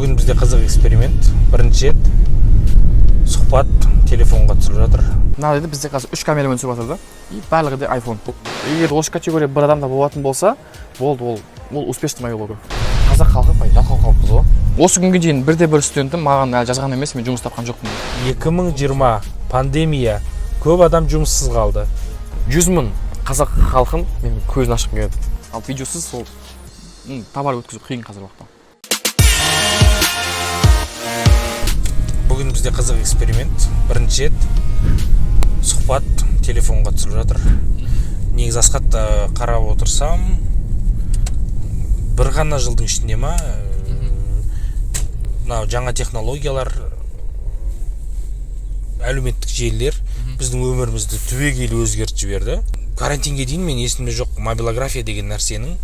Бүгін бізде қызық эксперимент. Бірінші рет сұхбат телефонға түсіріп жатыр. Мына жерде бізде қазір үш камерамен түсіп жатыр да, и барлығы да iPhone. Егер осы категория бір адамда болатын болса, болды, ол успешный мобилограф. Қазақ халқы по жалқау халықпыз ғой. Осы күнге дейін бірде бір студентім маған әлі жазған емес, мен жұмыс тапқан жоқпын. 2020 пандемия, көп адам жұмыссыз қалды. 100 000 қазақ халқын мен көзін ашқым келеді. Ал видеосыз сол товар өткізу қиын қазіргі уақытта. Бүгін бізде қызық эксперимент. Бірінші рет сұхбат телефонға түсіріп жатыр. Негізі, Асхат, қарап отырсам, бір ғана жылдың ішінде ма, мынау жаңа технологиялар, әлеуметтік желілер біздің өмірімізді түбегейлі өзгертіп жіберді. Карантинге дейін мен есімде жоқ мобилография деген нәрсенің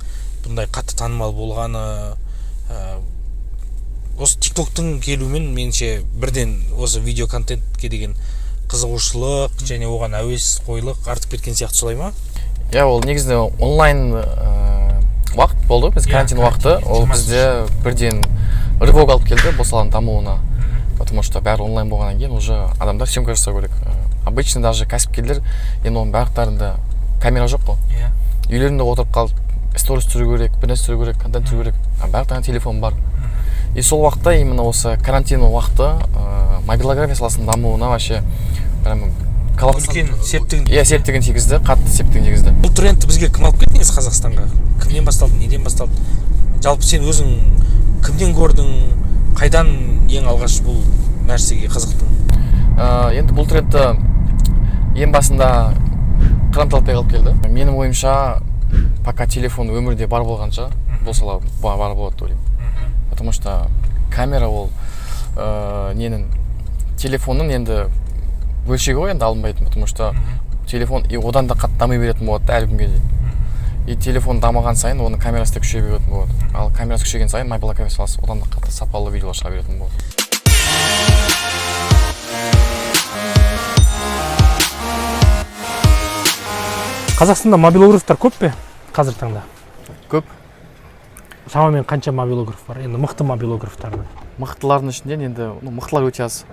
бұндай қатты танымал болғаны. Осы ТикТоктың келуімен, меніңше, бірден осы видео контентке деген қызығушылық және оған әуесқойлық артып кеткен сияқты, солай ма? Иә, ол негізінде онлайн уақыт болды ғой біз, карантин уақыты. Карантин, ол бізде бірден рывок алып келді бұл саланың дамуына, потому что бәрі онлайн болғаннан кейін уже адамдар съемка жасау керек. Обычно даже кәсіпкерлер енді, оның барлықтарында камера жоқ қой. Үйлерінде отырып қалып сторис түсіру керек, бір нәрсе түсіру керек, контент түсіру керек, а барлықтарында телефон бар. И сол уақытта, именно осы карантин уақыты мобилография саласының дамуына вообще прям Үлкен септігін Иә, септігін тигізді, қатты септігін тигізді. Бұл трендті бізге кім алып келді негізі, Қазақстанға? Кімнен басталды, неден басталды? Жалпы, сен өзің кімнен көрдің, қайдан ең алғаш бұл нәрсеге қызықтың? Енді бұл трендті ең басында Қыран Талапбек алып келді. Менің ойымша, пока телефон өмірде бар болғанша, бұл сала бар болады деп ойлаймын, потому что камера ол ненің, телефонның енді бөлшегі ғой енді, алынбайтын, потому что телефон и одан да қатты дами беретін болады да әлі күнге дейін. И телефон дамыған сайын оның камерасы да күшейе беретін болады, ал камерасы күшейген сайын мобилография саласы одан да қатты сапалы видеолар шыға беретін болады. Қазақстанда мобилографтар көп пе қазіргі таңда? Көп. Шамамен қанша мобилограф бар енді, мықты мобилографтардың? Мықтылардың ішінен енді, ну, мықтылар өте аз,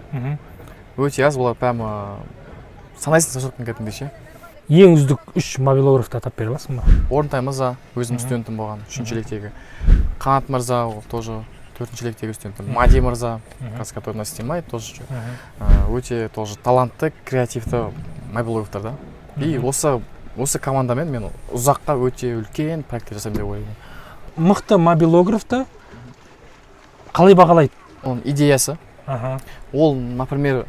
өте аз. Олар прямо санайсың саусақпен кәдімгідей ше. Ең үздік үш мобилографты атап бере аласың ба? Орынтай мырза, өзімнің студентім болған, үшінші лектегі. Қанат мырза, ол тоже төртінші лектегі студентім. Мади мырза, қазір который нас снимает тоже, өте тоже талантты, креативті мобилографтар да. И осы командамен мен ұзаққа өте үлкен проекттер жасаймын деп ойлаймын. Мықты мобилографты қалай бағалайды? Оның идеясы. Ол, например,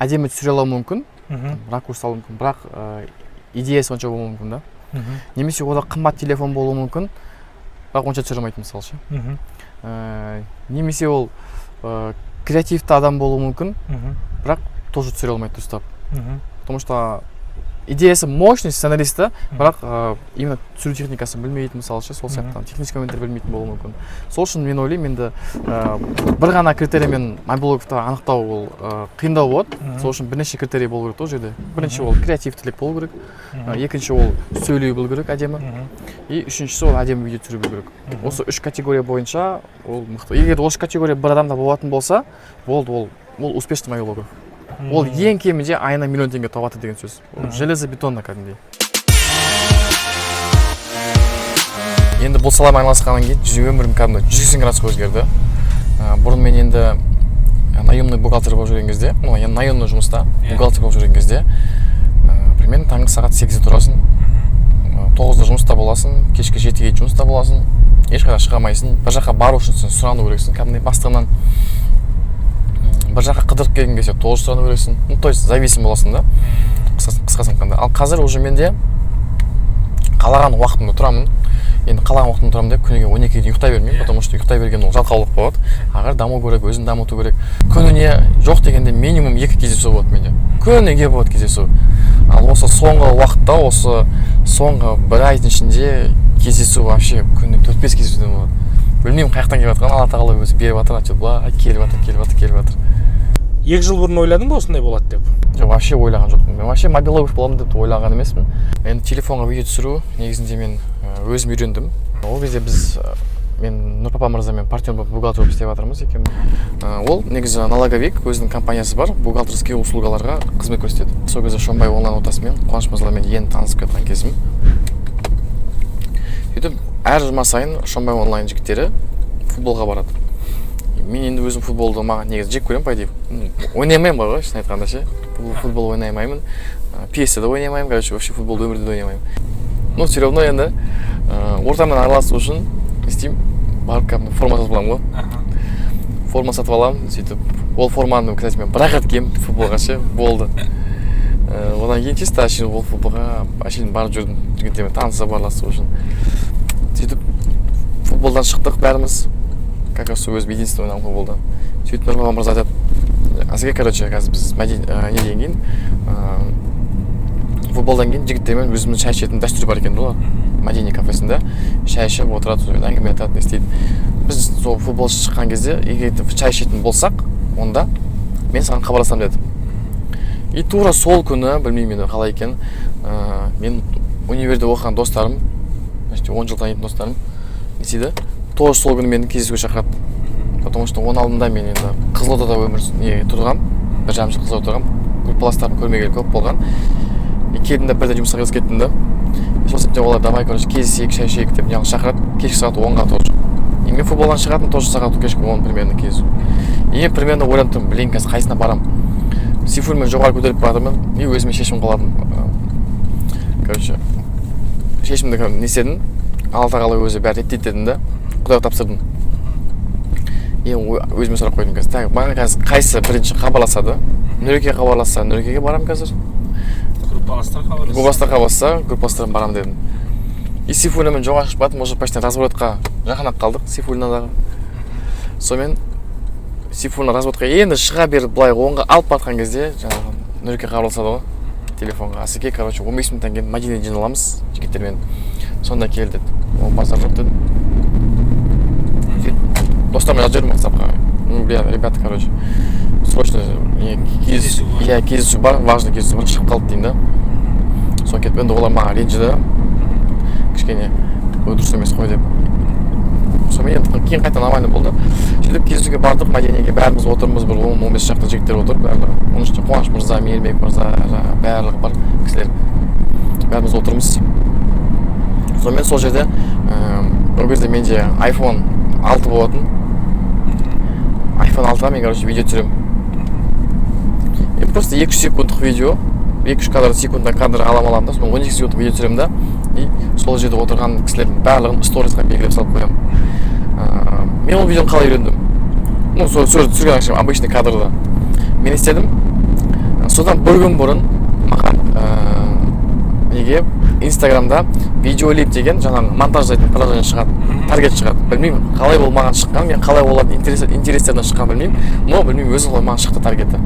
әдемі түсіре алуы мүмкін, ракурс алуы мүмкін, бірақ идеясы онша болмауы мүмкін да. Немесе онда қымбат телефон болуы мүмкін, бірақ онша түсіре алмайды, мысалы ше. Немесе ол креативті адам болуы мүмкін, бірақ тоже түсіре алмайды дұрыстап, потому что идеясы мощный, сценарист та, бірақ именно түсіру техникасын білмейді, мысалы ше. Сол сияқты технический моменттер білмейтін болуы мүмкін. Сол үшін мен ойлаймын, енді бір ғана критериймен мобилографты анықтау ол қиындау болады. Сол үшін бірнеше критерий болу керек та ол жерде. Бірінші, ол креативтілік болу керек, екінші, ол сөйлей білу керек әдемі, и үшіншісі, ол әдемі видео түсіре білу керек. Осы үш категория бойынша ол мықты. Егер осы категория бір адамда болатын болса, болды, ол успешный мобилограф. Ол ең кемінде айына миллион теңге табады деген сөз. Ол железобетонно кәдімгідей. Енді бұл саламен айналысқаннан кейін өмірім кәдімгі 180 градусқа өзгерді. Бұрын мен енді наемный бухгалтер болып жүрген кезде, ну, енді наемный жұмыста бухгалтер болып жүрген кезде примерно таңғы сағат 8-де тұрасың, 9-да жұмыста боласың, кешкі 7-ге дейін жұмыста боласың, ешқайда шыға алмайсың. Бір жаққа бару үшін сен сұрану керексің кәдімгідей бастығынан. Бір жаққа қыдырып келгің келсе, тоже сұрану керексің. Ну, то есть зависим боласың да, қысқасын айтқанда. Ал қазір уже менде қалаған уақытымда тұрамын. Енді қалаған уақытымда тұрамын деп күніге 12-ге дейін ұйықтай бермеймін, потому что ұйықтай берген ол жалқаулық болады. Ары қарай даму керек, өзін дамыту керек. Күніне жоқ дегенде минимум екі кездесу болады менде, күніге болады кездесу. Ал осы соңғы уақытта, осы соңғы бір айдың ішінде кездесу вообще күніне төрт бес кездесуден болады. Білмеймін қай жақтан келіп жатқанын, Алла тағала өзі беріп жатыр, әйтеуір былай келіп жатыр, келіп жатыр, келіп жатыр. 2 жыл бұрын ойладың ба осындай болады деп? Жоқ, вообще ойлаған жоқпын. Мен вообще мобилограф боламын деп ойлаған емеспін. Енді телефонға видео түсіру негізінде мен өзім үйрендім. Ол кезде біз Мен Нұрпапа мырзамен партнер болып, бухгалтер болып істеп жатырмыз екеуміз. Ол негізі налоговик, өзінің компаниясы бар, бухгалтерский услугаларға қызмет көрсетеді. Сол кезде Шонбай онлайн ортасымен, Қуаныш мырзалармен енді танысып кеткен кезім. Сөйтіп, әр жұма сайын Шонбай онлайн жігіттері футболға барады. Мен енді өзім футболды маған негізі жек көремін, по идее. Ойнай алмаймын ғой, шын айтқанда ше. Футбол ойнай алмаймын, PES-те де ойнай алмаймын, короче, вообще футболды өмірде де ойнай алмаймын. Но все равно енді ортамен араласу үшін не істеймін? Барып, кәдімгі форма сатып аламын ғой. Форма сатып аламын. Сөйтіп, ол форманы, кстати, мен бір ақ рет киемін футболға ше, болды. Одан кейін чисто әшейін ол футболға әшейін барып жүрдім, жігіттермен танысып, араласу үшін. Сөйтіп, футболдан шықтық бәріміз, как раз сол өзім единственный ойнаған футболдан. Сөйтіп, Нұрбала мырза айтады: «Асеке, короче, қазір біз неден кейін, футболдан кейін жігіттермен өзіміздің шай ішетін дәстүр бар екен да. Олар Мәдени кафесінде шай ішіп отырады, сол жерде әңгіме айтады, не істейді. Біз сол футбол шыққан кезде егер де шай ішетін болсақ, онда мен саған хабарласамын», — деді. И тура сол күні, білмеймін енді қалай екенін, мен универде оқыған достарым, почти 10 жыл танитын достарым не істейді, тоже сол күні мені кездесуге шақырады. Потому что оның алдында мен енді Қызылордада өмір не тұрғанмын, 1,5 жыл Қызылордада тұрғанмын, группаластарым көрмегелі көп болған. И келдім де, бірден жұмысқа кірісіп кеттім да. И сол себептен олар: «Давай, короче, кездесейік, шай ішейік», — деп неғып шақырады кешкі сағат 10-ға тоже. И мен футболдан шығатын тоже сағат кешкі 10 примерно кездесу. И мен примерно ойланып тұрмын: блин, қазір қайсына барамын? Сейфуллинмен жоғары көтеріліп бара жатырмын и өзіме шешім қабылдадым. Короче, шешімді не істедім? Алла тағала өзі бәрі реттейді дедім да, Құдайға тапсырдым. И өзіме сұрақ қойдым: қазір, так, маған қазір қайсы бірінші хабарласады? Нұреке хабарласса, Нұрекеге барамын қазір. Группаластар хабарласса? Группаластар хабарласса, группаластармен барамын дедім. И Сейфуллинмен жоғары шығып жатырмын, уже почти разворотқа жақындап қалдық Сейфуллинадағы. Сонымен, Сейфуллина разворотқа енді шыға беріп, былай оңға алып бара жатқан кезде жаңағы Нұреке хабарласады ғой телефонға: «Асеке, короче, 15 минуттан кейін Мадинада жиналамыз жігіттермен, сонда кел», — деді. «О, базар жоқ», — дедім. Сөйтіп, достарыма жазып жібердім ватсапқа: «Ну, бля, ребята, короче, срочно не Кездесу бар. Иә, кездесу бар, важный кездесу бар, шығып қалды», — деймін да. Соны кетіп, енді олар маған ренжіді кішкене, ой, дұрыс емес қой деп. Сонымен енді кейін қайта нормально болды. Сөйтіп, кездесуге бардық Мәдениеге, бәріміз отырмыз, бір 10-15 шақты жігіттер отыр барлығы. Оның ішінде Қуаныш мырза, Мейірбек мырза, жаңағы барлығы бар кісілер, бәріміз отырмыз. Сонымен, сол жерде ол кезде менде iPhone 6 болатын. iPhone 6-ға мен, короче, видео түсіремін. И просто 2-3 секундтық видео, 2-3 кадр, секундтан кадр аламын да, сонымен 12 секундтық видео түсіремін да. И сол жерде отырған кісілердің барлығын сторисқа белгілеп салып қоямын. Мен ол видеоны қалай үйрендім? Ну, сол жерде түсірген ақшам, обычный кадрда. Мен не істедім? Содан бір күн бұрын маған неге, Инстаграмда Видеолип деген жаңағы монтаждайтын приложение шығады, таргет шығады. Білмеймін, қалай ол маған шыққан, мен қалай олардың интерестерінен шыққанын білмеймін, но білмеймін, өзі солай маған шықты таргеті.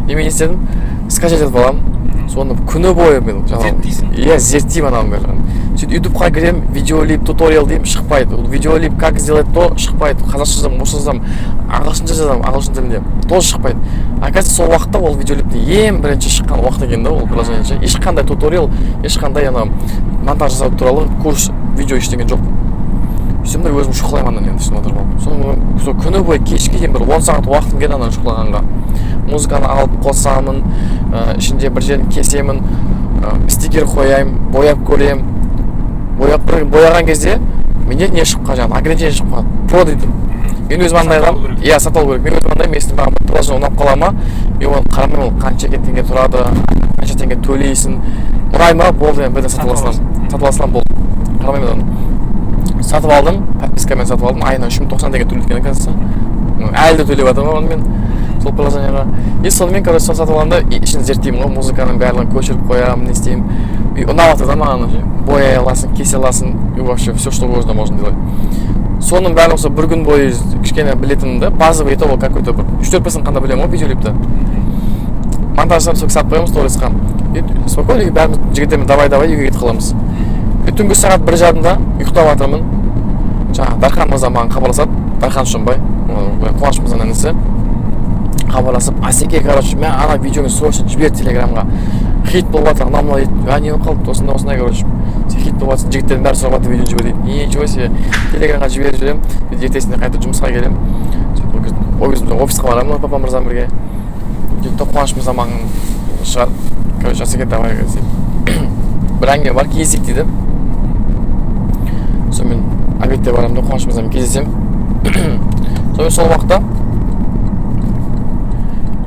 И мен не істедім? Скачать етіп аламын соны, күні бойы мен жаңағы Зерттейсің. Иә, зерттеймін ананың барлығын. Сөйтіп, Ютубқа кіремін, «Видеолип туториал» деймін, шықпайды. «Видеолип как сделать то» шықпайды. Қазақша жазамын, орысша жазамын, ағылшынша жазамын, ағылшын тілінде тоже шықпайды. Оказывается, сол уақытта ол Видеолиптің ең бірінші шыққан уақыт екен да ол приложение ше. Ешқандай туториал, ешқандай ана монтаж жасау туралы курс, видео, ештеңе жоқ. Сөйтсем да, өзім шұқылаймын ананы енді ішіне отырып алып. Соны сол күні бойы кешке дейін бір 10 сағат уақытым кетеді ананы шұқылағанға. Музыканы алып қосамын, ішінде бір жерін кесемін, стикер қоямын, бояп көремін. Бояп, бір бояған кезде менде не шығып қалады? Жаңағы ограничение шығып қалады, про дейді. Мен өзім андай Сатып алу адаммын керек. Иә, сатып алу керек. Мен өзім андаймын: если маған бір приложение ұнап қала ма, мен оны қарамаймын, ол қанша теңге тұрады, қанша теңге төлейсің. Ұнай ма, болды, мен бірден сатып ала саламын, сатып ала саламын, болды, қарамаймын оны. Сатып алдым, подпискамен сатып алдым, айына 3090 теңге төлейді екен, оказывается. Әлі де төлеп жатырмын оны мен сол приложениеға. И сонымен, короче, соны сатып аламын да, и ішін зерттеймін ғой, музыканың барлығын көшіріп қоямын, не істеймін. И ұнап жатыр да маған уже. Бояй аласың, кесе аласың, и вообще все что угодно можно делать. Соның барлығы сол бір күн бойы кішкене білетінмін да, базовый, это ол какой то бір 3-4% қана білемін ғой Видеолипті. Монтаж жасап, сол салып қоямын сторисқа. И спокойно үйге бәріміз жігіттермен давай, давай, үйге кетіп қаламыз. И түнгі сағат 1:30-да ұйықтап жатырмын, жаңағы Дархан мырза маған хабарласады. Дархан Шонбай, ол Қуаныш мырзаның інісі. Хабарласып: «Асеке, короче, мә, ана видеоны срочно жібер телеграмға, хит болып жатыр, анау мынау», — дейді. «А, не болып қалды?» «Осындай, осындай, короче, сен Хит болып жатсың, жігіттердің бәрі сұрап жатыр, видео жібер дейді. Ничего себе, Телеграмға жіберіп жіберемін. Сөйтіп ертесіне қайта жұмысқа келемін. Сөйтіп ол кезде офисқа барамын Нұрпапа мырзамен бірге. Сөйтіп та Қуаныш мырза маған шығады: «Короче, Асеке, давай бір әңгіме бар, кездесейік», – дейді. Сонымен обедте барамын да, Қуаныш мырзамен кездесемін. Сонымен сол уақытта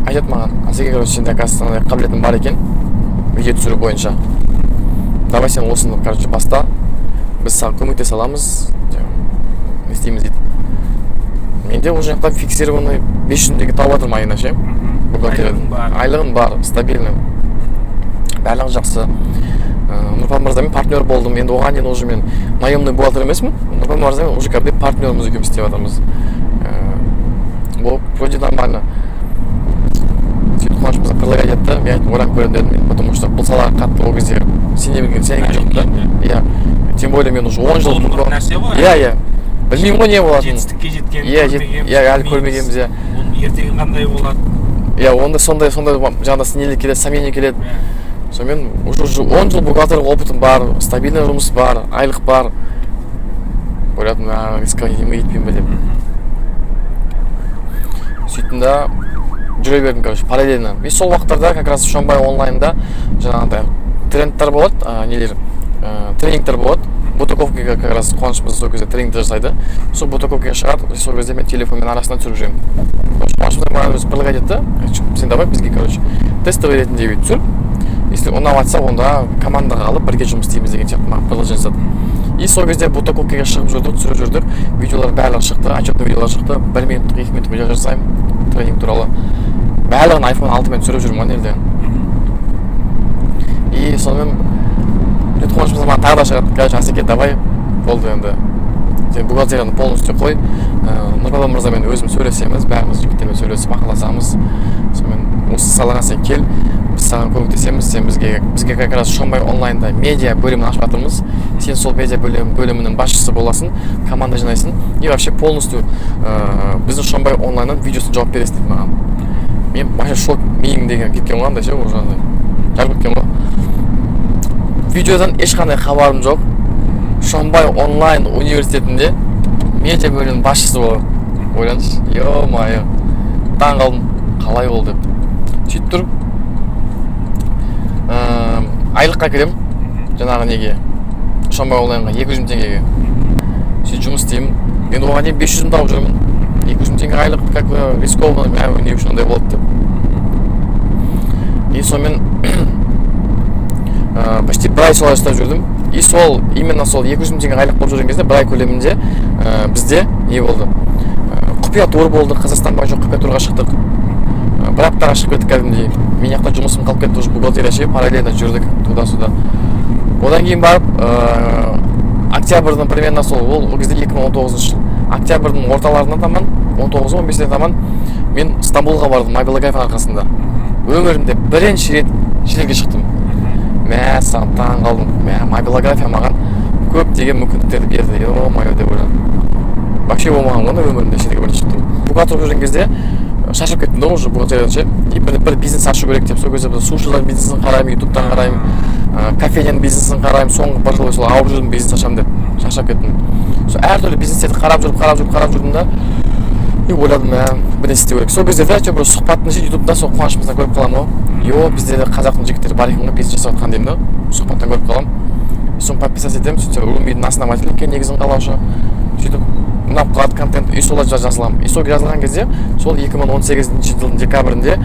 айтады маған: «Асеке, короче, сенде, оказывается, андай қабілетің бар екен видео түсіру бойынша. Давай сен осыны, короче, баста, біз саған көмектесе аламыз, не істейміз», – дейді. Менде ол жақта фиксированный 500 мың теңге тауып жатырмын айына ше, бухгалтериядан. Айлығың бар. Айлығым бар, стабильный, барлығы жақсы. Нұрпан мырзамен партнер болдым. Енді оған дейін уже мен наемный бухгалтер емеспін, Нұрпан мырзамен уже кәдімгідей партнерміз, екеуміз істеп жатырмыз. Болып, вроде нормально. Сөйтіп Қуаныш мырза предлагать етті. Мен айттым, ойланып көремін дедім мен, потому что бұл салаға қатты ол кезде сене берген, сенген жоқпын да. Иә, тем более мен уже 10 жыл Болмаған нәрсе ғой. Иә, білмеймін ғой не болатынын. Жетістікке жеткен Иә, көрмегенбіз, иә, әлі білмейміз. көрмегенбіз, иә. Оның ертеңі қандай болады? Иә, онда сондай жаңағыдай нелер келеді, сомнение келеді. Сонымен уже 10 жыл бухгалтерлік опытым бар, стабильный жұмыс бар, айлық бар. Ойладым, рисковать етейін ба, етпеймін ба деп. Сөйттім да жүре бердім, короче, параллельно. И сол уақыттарда как раз Шонбай онлайнда жаңағыдай трендтер болады, нелер, тренингтер болады. Бутаковкаға как раз Қуаныш мырза сол кезде тренингтер жасайды. Сол Бутаковкаға шығады. Сол кезде мен телефонмен арасынан түсіріп жүремін. Қуаныш мырза маған өзі предлагать етті: «Сен давай бізге, короче, тестовый ретінде бүйтіп түсір, если ұнап жатса, онда командаға алып, бірге жұмыс істейміз», – деген сияқты маған предложение жасады. И сол кезде Бутаковкаға шығып жүрдік, түсіріп жүрдік. Видеолар барлығы шықты, отчетный видеолар шықты. 1 минуттық, 2 минуттық видео жасаймын тренинг туралы. Барлығын iPhone 6-мен түсіріп жүрмін ғой ана жерде. И сонымен сөйтіп Қуаныш мырза маған тағы да шығады: «Короче, Асеке, давай, болды енді, сен бухгалтерияны полностью қой, Нұрбала мырзамен өзім сөйлесеміз, бәріміз жігіттермен сөйлесіп ақылдасамыз. Сонымен осы салаға сен кел, біз саған көмектесеміз. Сен бізге как раз Шонбай онлайнда медиа бөлімін ашып жатырмыз. Сен сол медиа бөлімінің басшысы боласың, команда жинайсың и вообще полностью біздің Шонбай онлайннан видеосын жауап бересің», – дейді маған. Мен вообще шок, миым деген кеткен ғой андай ше, уже андай жарып кеткен ғой. Видеодан ешқандай хабарым жоқ, Шонбай онлайн университетінде медиа бөлімінің басшысы боламын, ойлаңызшы. Ё-моё, таң қалдым, қалай ол деп. Сөйтіп тұрып айлыққа кіремін жаңағы неге, Шонбай онлайнға, 200 мың теңгеге. Сөйтіп жұмыс істеймін. Енді оған дейін 500 мың тауып жүрмін. 200 мың теңге айлық как бы рискованно, мә, не үшін ондай болады деп. И сонымен почти бір ай солай ұстап жүрдім. И сол, именно сол 200 мың теңге айлық болып жүрген кезде, бір ай көлемінде бізде не болды, құпия тур болды. Қазақстан бойынша құпия турға шықтық. Бір аптаға шығып кеттік кәдімгідей. Мен жақта жұмысым қалып кетті уже, бухгалтерия ше, параллельно жүрдік туда сюда одан кейін барып октябрьдің примерно сол, ол кезде 2019 жыл октябрьдің орталарына таман, 19 15-іне таман мен Стамбулға бардым. Мобилография арқасында өмірімде бірінші рет шетелге шықтым. Мәссаған, таң қалдым. Мә, мобилография маған көптеген мүмкіндіктерді берді, ё-моё деп ойладым. Вообще болмаған ғой ондай өмірімде. Шетелге бірінші шықтым. Бухгалтер болып жүрген кезде шаршап кеттім да уже бухгалтериядан ше. И бір бизнес ашу керек деп. Сол кезде бір сушилар бизнесін қараймын, Ютубтан қараймын, кофейняның бизнесін қараймын. Соңғы бір жыл сол ауырып жүрдім, бизнес ашамын деп шаршап кеттім. Сол әртүрлі бизнестерді қарап жүріп, қарап жүріп, қарап жүрдім да. И ойладым, мә, бір нәрсе істеу керек. Сол кезде де әйтеуір бір сұхбаттың ше, Ютубта сол Қуаныш мырзаны көріп қаламын ғой. Е, бізде де қазақтың жігіттері бар екен ғой бизнес жасап жатқан деймін да. Сұхбаттан көріп қаламын, соны подписаться етемін. Сөйтсе, Румидің основателі екен, негізін қалаушы. Сөйтіп ұнап қалады контент, и солай жазыламын. И сол жазылған кезде, сол 2018 жылдың декабрінде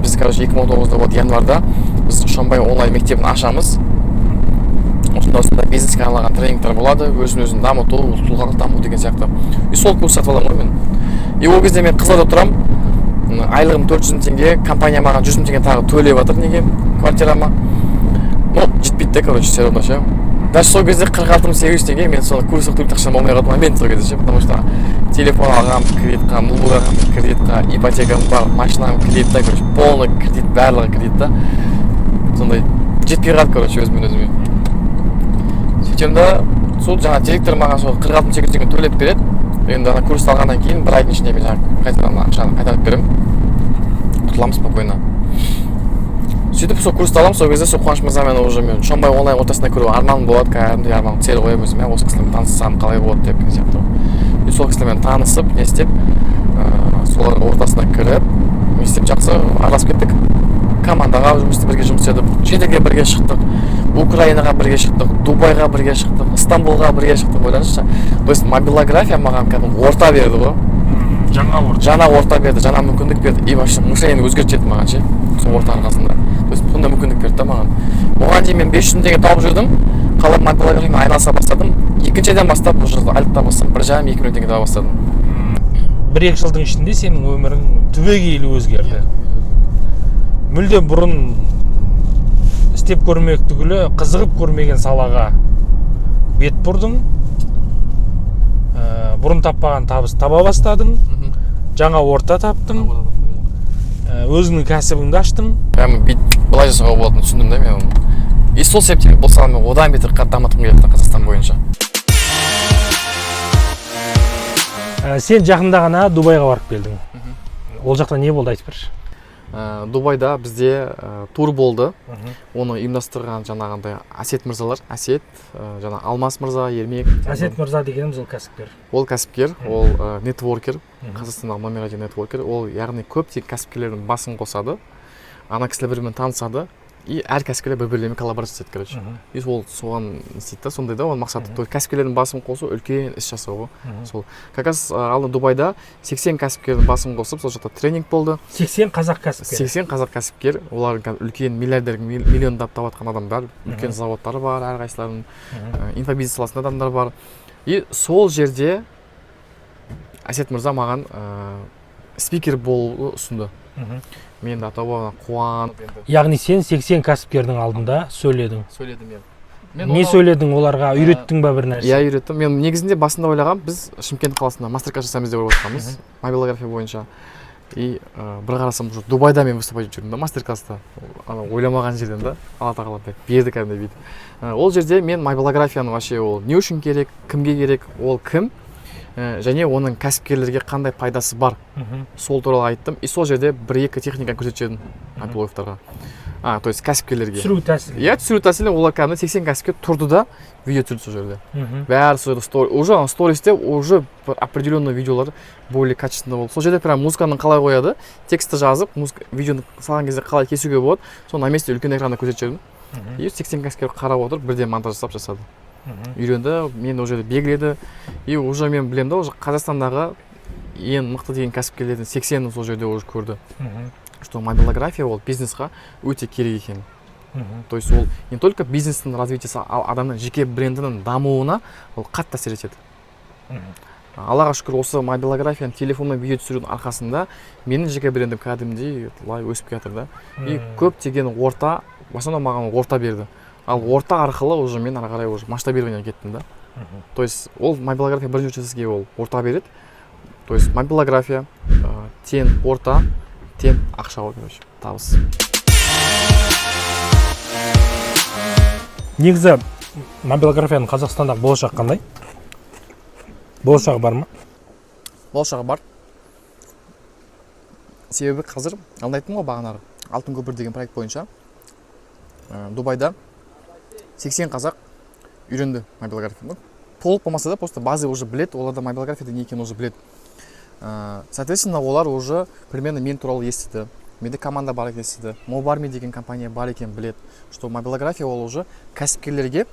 біз, короче, 2019-да вот январда біз Шонбай онлайн мектебін ашамыз. Осындай осындай бизнеске арналған тренингтер болады, өзін өзін дамыту, тұлғалық даму деген сияқты. И сол курс сатып аламын ғой мен. И ол кезде мен Қызылордада тұрамын, айлығым 400 мың теңге, компания маған 100 мың теңге тағы төлеп жатыр неге, квартирама. Но жетпейді да, короче, все равно ше. Даже сол кезде 46 800 теңге, мен сол курсқа төлейтін ақшам болмай қалды момент сол кезде ше. Потому что телефон алғанмын кредитқа, ноутбук алғанмын кредитқа, ипотекам бар, машинам кредитта, короче, полный кредит, барлығы кредитта. Сондай жетпей қалды, короче, өзімен өзіме. Сөйтемін да, сол жаңағы директор маған сол 46 800 теңге төлеп береді. Енді ана курсты алғаннан кейін бір айдың ішінде мен жаңағы қайтадан ақшаны қайтарып беремін, құтыламын спокойно. Сөйтіп сол курсты аламын. Сол кезде сол Қуаныш мырзамен уже мен Шонбай онлайн ортасына кіру арманым болады, кәдімгідей арман, цель қоямын өзіме: осы кісілермен таныссам қалай болады деп деген сияқты. И сол кісілермен танысып, не істеп, солардың ортасына кіріп, не істеп, жақсы араласып кеттік. Командаға жұмыс, бірге жұмыс істедік, шетелге бірге шықтық, Украинаға бірге шықтық, Дубайға бірге шықтық, Стамбулға бірге шықтық. Ойлаңызшы, то есть мобилография маған кәдімгі орта берді ғой. Жаңа орта. Жаңа орта берді, жаңа мүмкіндік берді и вообще мышление өзгертіп жіберді маған ше сол орта арқасында. То есть сондай мүмкіндік берді да маған. Оған дейін мен 500 мың теңге тауып жүрдім. Қалай мобилографиямен айналыса бастадым, екінші айдан бастап уже айлық табыстан 1,5-2 миллион теңге таба бастадым. 1-2 жылдың ішінде сенің өмірің түбегейлі өзгерді. Мүлде бұрын істеп көрмек түгілі, қызығып көрмеген салаға бет бұрдың. Бұрын таппаған табыс таба бастадың, жаңа орта таптың, өзіңнің кәсібіңді аштың. Прямо бүйтіп былай жасауға болатынын түсіндім да мен оны. И сол себептен бұл саланы мен одан бетер қатты дамытқым келеді да Қазақстан бойынша. Сен жақында ғана Дубайға барып келдің. Ол жақта не болды, айтып берші. Дубайда бізде тур болды. Оны ұйымдастырған жаңағындай Әсет мырзалар, Әсет, жаңа Алмас мырза, Ермек. Әсет мырза дегеніміз ол кәсіпкер. Ол кәсіпкер, ол нетворкер, Қазақстандағы номер один нетворкер. Ол, яғни, көптеген кәсіпкерлердің басын қосады, ана кісілер бір бірімен танысады и әр кәсіпкерлер бір бірлерімен коллаборация жасайды, короче. И ол соған не істейді да, сондай да оның мақсаты, то есть кәсіпкерлердің басын қосу, үлкен іс жасау ғой. Сол как раз алда Дубайда 80 кәсіпкердің басын қосып, сол жақта тренинг болды. 80 қазақ кәсіпкері. 80 қазақ кәсіпкер. Олар кәдімгі үлкен миллиардер, миллиондап тауып жатқан адамдар, үлкен заводтары бар әрқайсыларының, инфобизнес саласында адамдар бар. И сол жерде Әсет мырза маған спикер болуды ұсынды. Мен де атауға қуанып енді. Яғни сен 80 кәсіпкердің алдында сөйледің. Сөйледім, иә. Не сөйледің оларға? Үйреттің ба бір нәрсе? Иә, үйреттім. Мен негізінде басында ойлағанмын, біз Шымкент қаласында мастер класс жасаймыз деп ойлап жатқанбыз мобилография бойынша. И бір қарасам, уже Дубайда мен выступать етіп жүрмін да мастер класста. Ана ойламаған жерден да Алла тағала берді кәдімгідей бүйтіп. Ол жерде мен мобилографияны вообще ол не үшін керек, кімге керек, ол кім, және оның кәсіпкерлерге қандай пайдасы бар, сол туралы айттым. И сол жерде бір екі техника көрсетіп жібердім мобилографтарға, то есть кәсіпкерлерге. Түсіру тәсілі. Иә, түсіру тәсілі. Олар кәдімгі 80 кәсіпкер тұрды да видео түсірді сол жерде. Бәрі сол жерде уже ана стористе уже бір определенный видеолар более качественно болды. Сол жерде прям музыканы қалай қояды, текстті жазып, музыка, видеоны салған кезде қалай кесуге болады, соны на месте үлкен экранда көрсетіп жібердім. И 80 кәсіпкер қарап отырып, бірден монтаж жасап жасады, үйренді, мені ол жерде белгіледі. И уже мен білемін да, уже Қазақстандағы ең мықты деген кәсіпкерлердің 80-ін сол жерде уже көрді, что мобилография ол бизнесқа өте керек екен. То есть ол не только бизнестің развитиесі, ал адамның жеке брендінің дамуына ол қатты әсер етеді. Аллаға шүкір, осы мобилографияны телефонмен видео түсірудің арқасында менің жеке брендім кәдімгідей былай өсіп келе жатыр да. И көптеген орта, в основном маған орта берді, ал орта арқылы уже мен ары қарай уже масштабирование кеттім да. То есть ол мобилография бірінші сізге ол орта береді. То есть мобилография тең орта, тең ақша ғой, короче, табыс. Негізі мобилографияның Қазақстандағы болашағы қандай? Болашағы бар ма? Болашағы бар. Себебі қазір алдында айттым ғой, бағанағы Алтын көпір деген проект бойынша Дубайда 80 қазақ үйренді мобилография. Ну, толық болмаса да, просто базы уже біледі, оларда мобилография не екенін уже біледі. Соответственно, олар уже примерно мен туралы естіді, менде команда бар екенін естіді, Мобарми деген компания бар екенін біледі, что мобилография ол уже кәсіпкерлерге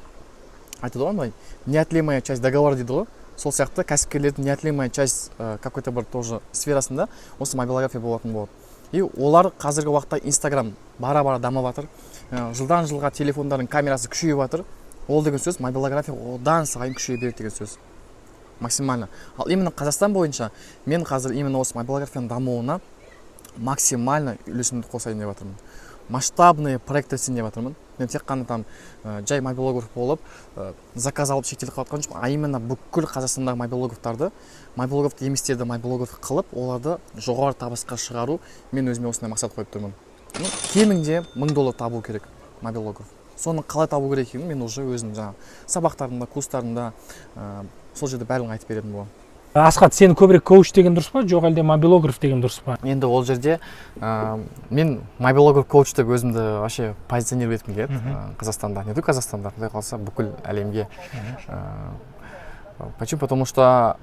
айтады ғой, андай неотъемлемая часть договора дейді ғой. Сол сияқты кәсіпкерлердің неотъемлемая часть какой то бір тоже сферасында осы мобилография болатын болады. И олар қазіргі уақытта Инстаграм бара бара дамып жатыр, жылдан жылға телефондардың камерасы күшейіп жатыр. Ол деген сөз мобилография одан сайын күшейе береді деген сөз максимально. Ал именно Қазақстан бойынша мен қазір именно осы мобилографияның дамуына максимально үлесімді қосайын деп жатырмын, масштабный проект істейін деп жатырмын. Мен тек қана там жай мобилограф болып, заказ алып шектеліп қалып жатқан жоқпын, а именно бүкіл Қазақстандағы мобилографтарды, мобилограф еместерді мобилограф қылып, оларды жоғары табысқа шығару, мен өзіме осындай мақсат қойып тұрмын. Ну, кемінде 1000 доллар табу керек мобилограф. Соны қалай табу керек екенін мен уже өзім жаңағы сабақтарымда, курстарымда, сол жерде барлығын айтып беретін боламын. Асхат, сені көбірек коуч деген дұрыс па, жоқ әлде мобилограф деген дұрыс па? Енді ол жерде мен мобилограф коуч деп өзімді вообще позиционировать еткім келеді. Қазақстанда, не только Қазақстанда, құдай қаласа, бүкіл әлемге. Почему? Потому что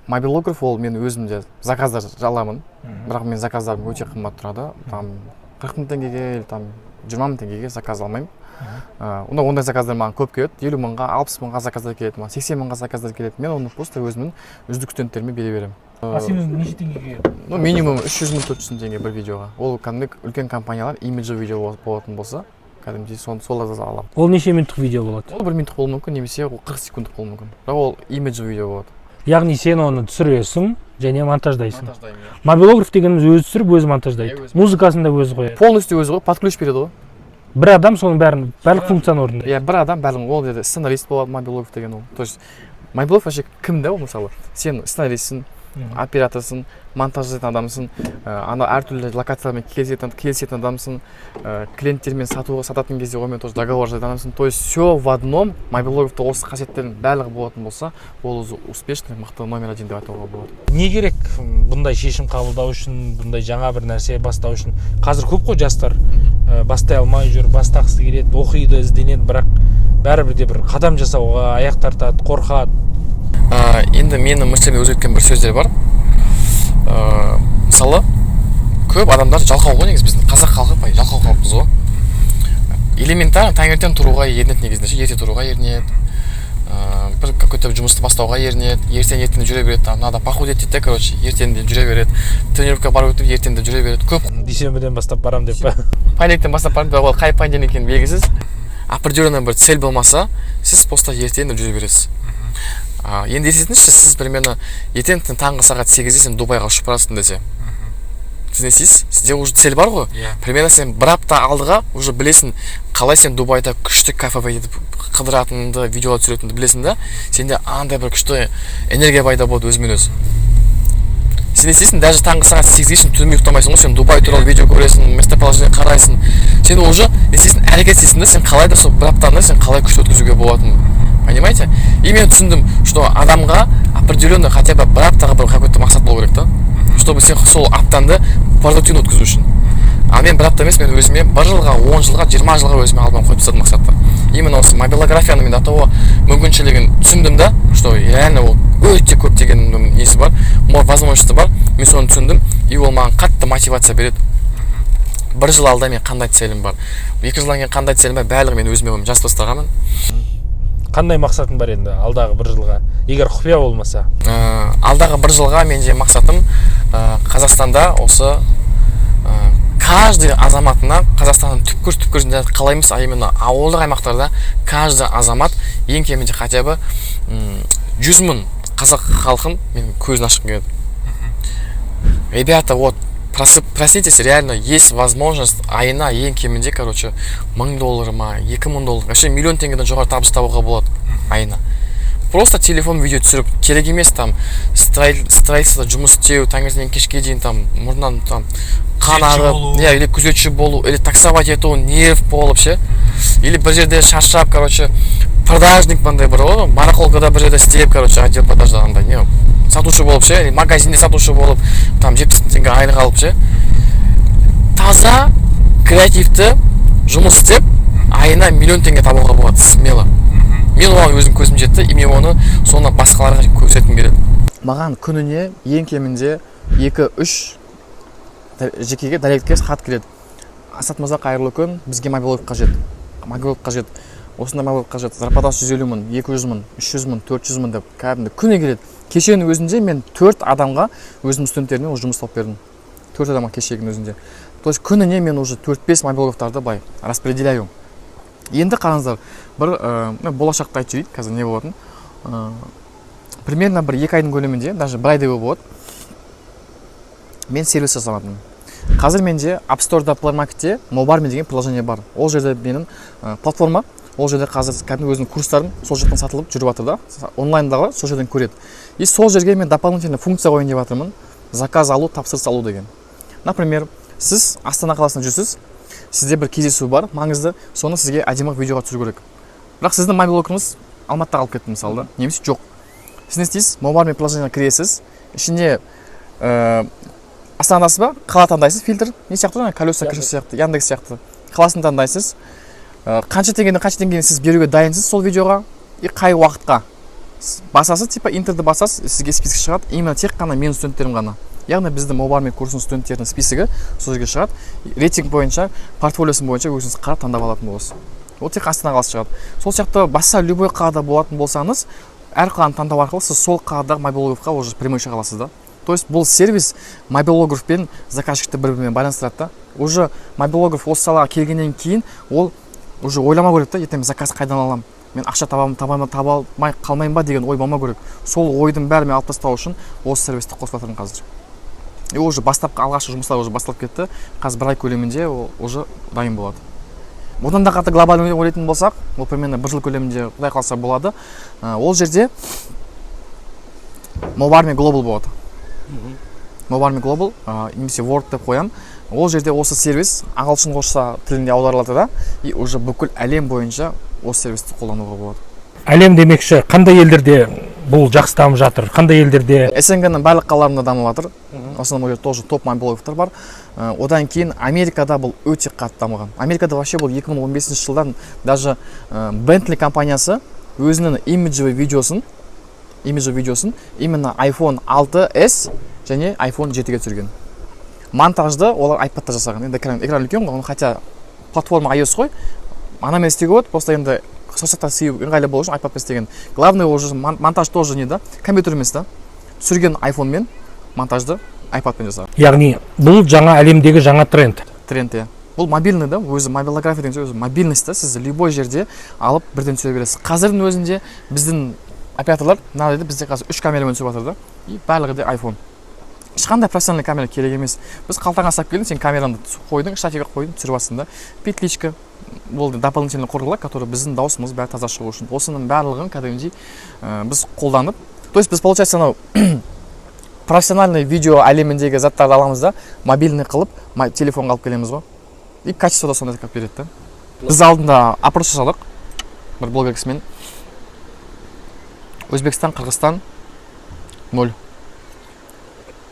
мобилограф ол мен өзім де заказдар аламын, бірақ мен заказдарым өте қымбат тұрады, там 40 000 теңгеге или там 20 000 теңгеге заказ алмаймын. Ондай заказдар маған көп келеді, 50 мыңға, 60 мыңға заказдар келеді, маған 80 мыңға заказдар келеді. Мен оны просто өзімнің үздік студенттеріме бере беремін. А сен өзің неше теңгеге? Ну, минимум 300 000, 400 000 теңге бір видеоға. Ол кәдімгі үлкен компаниялар, имиджевый видео болатын болса, кәдімгідей соларды аламын. Ол неше минуттық видео болады? Ол бір минуттық болуы мүмкін немесе ол 40 секундтық болуы мүмкін, бірақ ол имиджевый видео болады. Яғни сен оны түсіресің және монтаждайсың. Монтаждаймын, иә. Мобилограф дегеніміз өзі түсіріп, өзі монтаждайды. Иә, өзі. Музыкасын да өзі қояды. Полностью өзі ғой, под ключ береді ғой. Бір адам соның бәрін, барлық функцияны орындайды. Иә, бір адам барлығын. Ол жерде сценарист болады мобилограф деген ол. То есть мобилограф вообще кім да ол? Мысалы, сен сценаристсің, операторсың, монтаж жасайтын адамсың, ана әртүрлі локациялармен келісетін адамсың, клиенттермен сатуға, сататын кезде онымен тоже договор жасайтын адамсың. То есть все в одном. Мобилографта осы қасиеттердің барлығы болатын болса, ол өзі успешный, мықты, номер один деп айтуға болады. Не керек бұндай шешім қабылдау үшін, бұндай жаңа бір нәрсе бастау үшін? Қазір көп қой жастар, бастай алмай жүр, бастағысы келеді, оқиды, ізденеді, бірақ бәрібір де бір қадам жасауға аяқ тартады, қорқады. Енді мені мыслімді өзгерткен бір сөздер бар. Мысалы, көп адамдар жалқау ғой негізі, біздің қазақ халқы былай жалқау халықпыз ғой. Элементарно таңертең тұруға ерінеді негізінде ше, ерте тұруға ерінеді, бір какой-то жұмысты бастауға ерінеді, ертең, ертең деп жүре береді. Там надо похудеть дейді да, короче, ертең деп жүре береді, тренировкаға бару керек деп, ертең деп жүре береді көп. Дүйсенбіден бастап барам деп па? Понедельниктен бастап барып, бірақ ол қай понедельник екені белгісіз. Определенный бір цель болмаса, сіз просто ертең деп жүре бересіз. Енді елестетіңізші, сіз примерно ертең таңғы сағат 8-де сен Дубайға ұшып барасың десе, сіз не істейсіз? Сізде уже цель бар ғой. Иә. Примерно сен бір апта алдыға уже білесің, қалай сен Дубайда күшті кафе етіп қыдыратыныңды, видеолар түсіретініңді білесің да. Сенде андай бір күшті энергия пайда болады өзімен өзі. Сен не істейсің? Даже таңғы сағат 8-ге шейін түнімен ұйықтамайсың ғой. Сен Дубай туралы видео көресің, местоположение қарайсың. Сен уже не істейсің? Әрекет істейсің да. Сен қалай да сол бір аптаны сен қалай күшті өткізуге болатынын, понимаете? И мен түсіндім, что адамға определенный хотя бы бір аптаға бір какой-то мақсат болу керек та, чтобы сен сол аптаңды продуктивно өткізу үшін. А мен бір апта емес, мен өзіме бір жылға, 10 жылға, 20 жылға өзіме алдыма қойып тастадым мақсатты. Именно осы мобилографияны мен до того мүмкіншілігін түсіндім да, что реально ол өте көптеген несі бар, возможности бар. Мен соны түсіндім, и ол маған қатты мотивация береді. Бір жыл алда мен қандай целім бар, 2 жылдан кейін қандай целім бар, барлығын мен өзіме жазып тастағанмын. Қандай мақсатың бар енді алдағы бір жылға, егер құпия болмаса? Алдағы бір жылға менде мақсатым Қазақстанда осы каждый азаматына, Қазақстанның түпкір түпкірінде, қалай емес, а именно ауылдық аймақтарда каждый азамат ең кемінде хотя бы 100 000 қазақ халқын мен көзін ашқым келеді. Ребята, вот проснитесь, реально есть возможность айына ең кемінде, короче, 1000 доллар ма, 2000 доллар, вообще миллион теңгеден жоғары табыс табуға болады айына, просто телефон видео түсіріп. Керек емес там строительствода жұмыс істеу, таңертеңнен кешке дейін там мұрнынан там қан Күзетші ағып болу. Иә, или күзетші болу, или таксовать ету, нерв болып ше, или бір жерде шаршап, короче, продажник мындай бар ғой, барахолкада бір жерде істеп, короче, отдел продажда андай не сатушы болып ше, или магазинде сатушы болып, там 70 000 теңге айлық алып ше. Таза креативті жұмыс істеп, айына миллион теңге табуға болады смело. Мен оған өзім көзім жетті, и мен оны соны басқаларға көрсеткім келеді. Маған күніне ең кемінде екі үш жекеге, директке хат келеді: «Асхат мырза, қайырлы күн, бізге мобилограф қажет, мобилограф қажет, осындай мобилограф қажет, зарплатасы 150 000, 200 000, 300 000, 400 000» деп кәдімгі күні келеді. Кешенің өзінде мен төрт адамға, өзімнің студенттеріме уже жұмыс тауып бердім, төрт адамға кешегінің өзінде. То есть күніне мен уже төрт бес мобилографтарды былай распределяю. Енді қараңыздар, бір болашақта айтып жіберейік, қазір не болатынын. Примерно бір 2 айдың көлемінде, даже бір айдай болады, мен сервис жасап. Қазір менде App Store'да, Play Marketте Мобарми деген приложение бар. Ол жерде менің платформа. Ол жерде қазір кәдімгі өзімнің курстарым сол жақтан сатылып жүріп жатыр да, онлайндағы сол жерден көреді. И сол жерге мен дополнительно функция қояйын деп жатырмын: заказ алу, тапсырыс алу деген. Например, сіз Астана қаласында жүрсіз, сізде бір кездесу бар маңызды, соны сізге әдемі қылып видеоға түсіру керек, бірақ сіздің мобилографыңыз Алматыда қалып кетті мысалы да, немесе жоқ. Сіз не істейсіз? Мобарми приложение ге кіресіз, ішінде Астанадасыз ба, қала таңдайсыз, фильтр не сияқты, жаңағы колеса крыша сияқты, Яндекс сияқты, қаласын таңдайсыз. Қанша теңгеден қанша теңгені сіз беруге дайынсыз сол видеоға и қай уақытқа. Басасыз, типа Enter ді басасыз, сізге список шығады, именно тек қана менің студенттерім ғана, яғни біздің Мобарми курсының студенттерінің списогі сол жерге шығады. Рейтинг бойынша, портфолиосы бойынша өзіңіз қарап, таңдап алатын боласыз. Ол тек Астана қаласы шығады. Сол сияқты басқа любой қалада болатын болсаңыз, әр қаланы таңдау арқылы сіз сол қаладағы мобилографқа уже прямой шыға аласыз да. То есть бұл сервис мобилограф пен заказчик ті бір бірімен байланыстырады да. Уже мобилограф осы салаға келгеннен кейін ол уже ойламау керек та, ертең заказ қайдан аламын, мен ақша табамын, таба таба алмай қалмайын ба деген ой болмау керек. Сол ойдың бәрін мен алып тастау үшін осы сервисті қосып жатырмын қазір. И уже бастапқы, алғашқы жұмыстар уже басталып кетті. Қазір бір ай көлемінде ол уже дайын болады. Одан да қатты глобальный ойлайтын болсақ, ол примерно бір жыл көлемінде, құдай қаласа, болады. Ол жерде Мобарми Global болады, Мобарми Global немесе Word деп қоямын. Ол жерде осы сервис ағылшын орысша тілінде аударылады да, и уже бүкіл әлем бойынша осы сервисті қолдануға болады. Әлем демекші, қандай елдерде бұл жақсы дамып жатыр, қандай елдерде? СНГ ның барлық қалаларында дамып жатыр. В основном ол жерде тоже топ мобилографтар бар. Одан кейін Америкада бұл өте қатты дамыған. Америкада вообще бұл 2015 жылдан даже Bentley компаниясы өзінің имиджевый видеосын именно iPhone 6s және iPhone 7-ге түсірген. Монтажды олар iPadта жасаған. Енді экран үлкен ғой, хотя платформа iOS қой, анамен істеуге болады, просто енді саусақта істеу ыңғайлы болу үшін iPadпен істеген. Главное, уже монтаж тоже не да, компьютер емес та, түсірген iPhoneмен, монтажды iPadпен жасаған. Яғни бұл жаңа әлемдегі жаңа тренд. Тренд, иә. Бұл мобильный да, өзі мобилография деген сөз өзі мобильность та. Сіз любой жерде алып, бірден түсіре бересіз. Қазірдің өзінде біздің операторлар мына жерде, бізде қазір үш камерамен түсіріп жатыр да, и барлығы да iPhone. Ешқандай профессиональный камера керек емес. Біз қалтаңа салып келдің, сен камераңды қойдың, штативге қойдың, түсіріп жатрсың да. Петличка болды, дополнительный құрылғылар, который біздің дауысымыз бәрі таза шығу үшін. Осының барлығын кәдімгідей біз қолданып, то есть біз, получается, анау профессиональный видео әлеміндегі заттарды аламыз да, мобильный қылып телефонға алып келеміз ғой, и качество да сондай қылып береді да. Біз алдында опрос жасадық бір блогер кісімен. Өзбекстан, Қырғызстан ноль,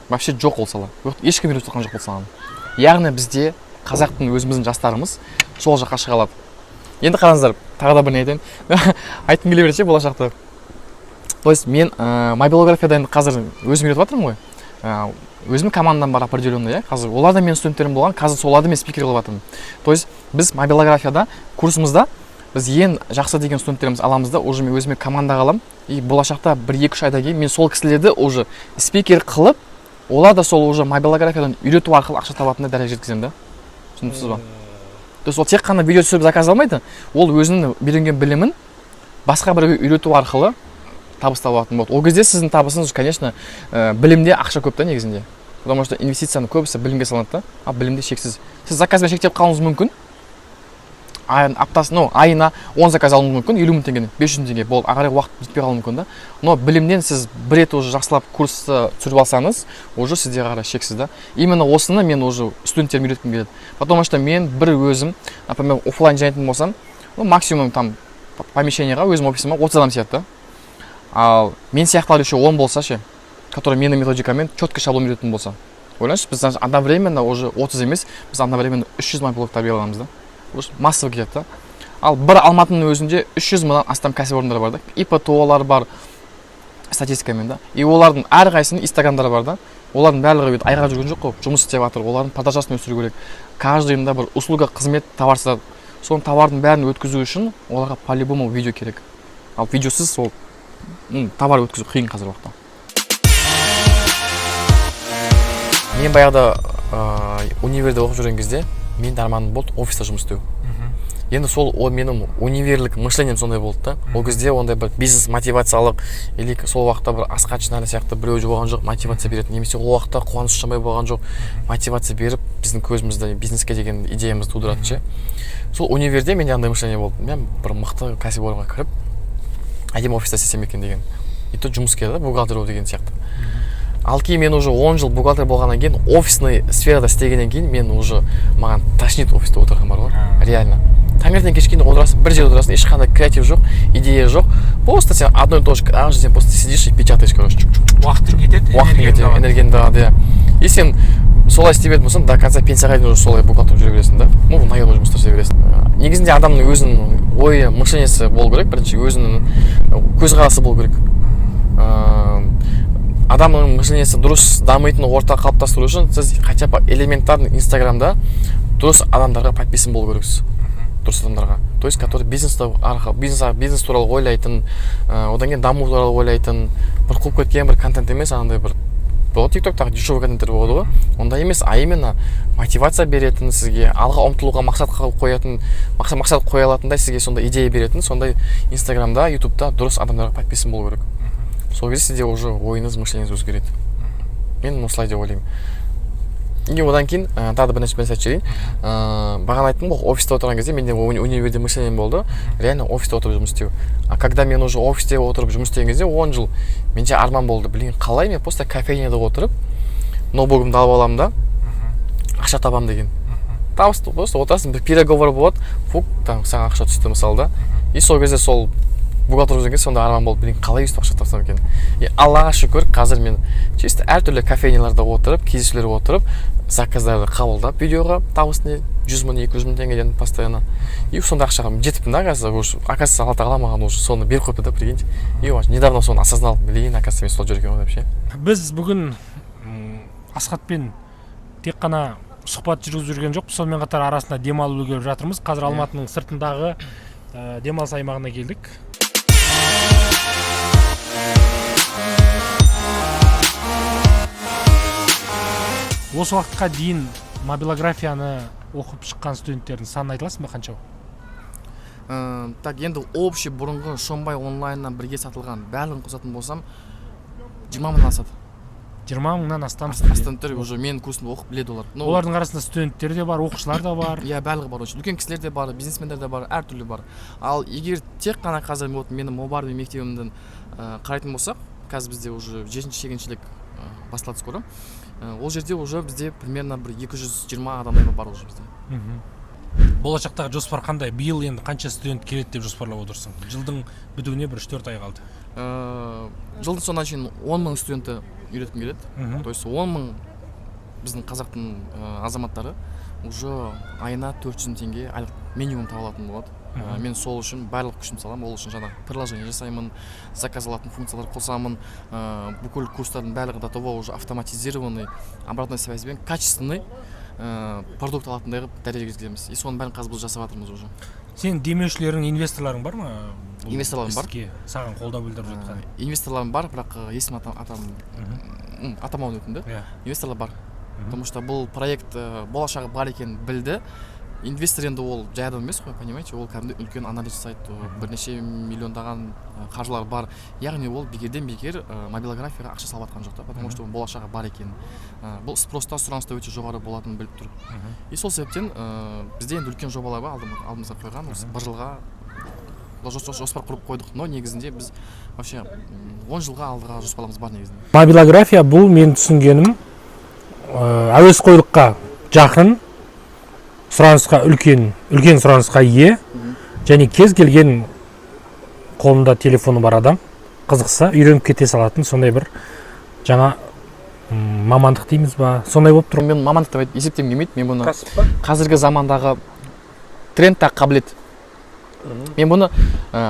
вообще жоқ ол сала. Ешкім үйретіп жатқан жоқ бұл саланы. Яғни бізде қазақтың, өзіміздің жастарымыз сол жаққа шыға алады. Енді қараңыздар, тағы да бір не айтайын, айтқым келе береді ше болашақта. То есть мен мобилографияда енді қазір өзім үйретіп жатырмын ғой. Өзімнің командам бар определенный, иә. Қазір олар да менің студенттерім болған, қазір соларды мен спикер қылып жатырмын. То есть біз мобилографияда курсымызда біз ең жақсы деген студенттерімізді аламыз да, уже мен өзіме командаға аламын. И болашақта бір екі үш айдан кейін мен сол кісілерді уже спикер қылып, олар да сол уже мобилографиядан үйрету арқылы ақша табатындай дәрежеге жеткіземін да. Түсініпсіз ба? То есть ол тек қана видео түсіріп заказ алмайды, ол өзінің үйренген білімін басқа біреуге үйрету арқылы табыс табатын болады. Ол кезде сіздің табысыңыз, конечно, білімде ақша көп та негізінде, потому что инвестицияның көбісі білімге салынады да. Ал білімде шексіз. Сіз заказбен шектеліп қалуыңыз мүмкін, аптасы, ну, айына 10 заказ алуыңыз мүмкін, 50 000 теңгеден, 500 мың теңге болды, ары қарай уақыт жетпей қалуы мүмкін да. Но білімнен сіз бір рет уже жақсылап курсты түсіріп алсаңыз, уже сізде қарай шексіз да. Именно осыны мен уже студенттеріме үйреткім келеді, потому что мен бір өзім, например, оффлайн жинайтын болсам, ну, максимум там помещение ға, өзім офисіме 30 адам сияды да. Ал мен сияқтылар еще 10 болса ше, который менің методикамен четко шаблон үйретін болса, ойлаңызшы, біз одновременно уже 30 емес, біз одновременно 300 мобилограф тәрбиелей аламыз да. Уже массово кетеді да. Ал бір Алматының өзінде 300 мыңнан астам кәсіпорындар бар да, ИП, ТОО-лар бар статистикамен да. И олардың әрқайсысының инстаграмдары бар да. Олардың барлығы бүйтіп айға жүрген жоқ қой, жұмыс істеп жатыр. Олардың продажа сын өсіру керек. Каждый ында бір услуга, қызмет, товар сатады. Соның товардың бәрін өткізу үшін оларға по любому видео керек. Ал видеосыз ол товар өткізу қиын қазіргі уақытта. Мен баяғыда универде оқып жүрген кезде менің арманым болды офиста жұмыс істеу. Енді сол ол менің универлік мышлением сондай болды да. Ол кезде ондай бір бизнес мотивациялық или сол уақытта бір Асхат Чинали сияқты біреу болған жоқ мотивация беретін, немесе ол уақытта Қуаныш Шамай болған жоқ мотивация беріп, біздің көзімізді бизнеске деген идеямызды тудыратын ше. Сол универде менде андай мышление болды: мен бір мықты кәсіпорынға кіріп, әдемі офиста істесем екен деген. И то жұмыскер да, бухгалтер болу деген сияқты. Ал кейін мен уже 10 жыл бухгалтер болғаннан кейін, офисный сферада істегеннен кейін, мен уже, маған тошнит офиста отырған бар ғой. Реально, таңертең кешке дейін отырасың, бір жерде отырасың, ешқандай креатив жоқ, идея жоқ. Просто сен одно и то же каждый день просто сидишь и печатаешь, короче. Чук-чук. Уақытың кетеді. Уақытың энергияңды кетеді, алады. Энергияңды алады, иә. И сен солай істей беретін болсаң, до конца пенсияға дейін уже солай бухгалтер жүре бересің да, ну, наемный жұмыстар істей бересің. Негізінде адамның өзінің ойы, мышлениесі болу керек, бірінші өзінің көзқарасы болу керек. Адамның мышлениесі дұрыс дамитын орта қалыптастыру үшін сіз хотя бы элементарно Инстаграмда дұрыс адамдарға подписан болу керексіз, дұрыс адамдарға, то есть который бизнесті арқылы, бизнес туралы ойлайтын, одан кейін даму туралы ойлайтын, бір қуып кеткен бір контент емес. Анандай бір болады, Тик Токтағы дешевый контенттер болады ғой, ондай емес, а именно мотивация беретін, сізге алға ұмтылуға мақсат қоятын, мақсат қоя алатындай, сізге сондай идея беретін, сондай Инстаграмда, Ютубта дұрыс адамдарға подписан болу керек. Сол кезде сізде уже ойыңыз, мышлениеңіз өзгереді. Мен осылай деп ойлаймын. И одан кейін тағы да бір нәрсе айтып жіберейін. Бағана айттым ғой, офиста отырған кезде менде универде мышлением болды, реально офиста отырып жұмыс істеу. А когда мен уже офисте отырып жұмыс істеген кезде, 10 жыл, менде арман болды: блин, қалай мен просто кофейняда отырып, ноутбугымды алып аламын да, ақша табамын деген. Табыс, просто отырасың, бір переговор болады, фук, там саған ақша түсті, мысалы, да. И сол кезде, сол бухгалтер жүрген кезде сондай арман болды: блин, қалай өйстіп ақша тапсам екен? И Аллаға шүкір, қазір мен чисто әртүрлі кофейняларда отырып, кездесулерге отырып, заказдарды қабылдап, видеоға табысына 100 000, 200 000 теңгеден постоянно, и сондай ақшаға жетіппін да қазір уже. Оказывается, Алла тағала маған уже соны беріп қойыпты да, прикиньте. И вот недавно соны осознал: блин, оказывается, мен сол жүр екенмін ғой деп ше. Біз бүгін Асхатпен тек қана сұхбат жүргізіп жүрген жоқпыз, сонымен қатар арасында демалып үлгеріп жатырмыз. Қазір Алматының сыртындағы демалыс аймағына келдік. Осы уақытқа дейін мобилографияны оқып шыққан студенттердің санын айта аласың ба, қанша? Так, енді общий бұрынғы Шомбай онлайннан бірге сатылған барлығын қосатын болсам, 20 мыңнан асады. 20 мыңнан астам студент. Студенттер уже менің курсымды оқып біледі олар. Ну, Олардың арасында студенттер де бар, оқушылар да бар. Иә, барлығы бар очень. Үлкен кісілер де бар, бизнесмендер де бар, әртүрлі бар. Ал егер тек қана қазір вот менің мобарный мектебімді қарайтын болсақ, қазір бізде уже жетінші шегіншілік басталады скоро. Ол жерде уже бізде примерно бір 220 адамдай бар уже бізде. Болашақтағы жоспар қандай? Биыл енді қанша студент келеді деп жоспарлап отырсың? Жылдың бітуіне бір 3-4 ай қалды. Жылдың соңына шейін 10 000 студентті үйреткім келеді. То есть 10 000 біздің қазақтың азаматтары уже айына 400 000 теңге айлық минимум таба алатын болады. Мен сол үшін барлық күшімді саламын. Ол үшін жаңағы приложение жасаймын, заказ алатын функциялар қосамын, бүкіл курстардың барлығы до того уже автоматизированный, обратной связьбен качественный продукт алатындай қылып дәрежеге жеткіземіз. И соның бәрін қазір біз жасап жатырмыз уже. Сенің демеушілерің, инвесторларың бар ма бұл Инвесторларым бар. іске саған қолдау білдіріп жатқан? Инвесторларым бар, бірақ есім атамауын өтінді. Инвесторлар бар, потому что бұл проект болашағы бар екенін білді. Инвестор енді ол жай адам емес қой, понимаете? Ол кәдімгідей үлкен анализ жасайды, бірнеше миллиондаған қаржылар бар, яғни ол бекерден бекер мобилографияға ақша салып жатқан жоқ та, потому что оның болашағы бар екенін, бұл спроста, сұраныста өте жоғары болатынын біліп тұр. И сол себептен бізде енді үлкен жобалар бар алдымызға қойған. Осы бір жылға жоспар құрып қойдық, но негізінде біз вообще 10 жылға алдыға жоспарларымыз бар негізінде. Мобилография бұл, мен түсінгенім, әуесқойлыққа жақын, сұранысқа, үлкен үлкен сұранысқа ие және кез келген қолында телефоны бар адам қызықса, үйреніп кете салатын сондай бір жаңа мамандық дейміз ба, сондай болып тұр. Мен мамандық деп есептегім келмейді. Мен бұны Кәсіп па? қазіргі замандағы трендтағы қабілет, мен бұны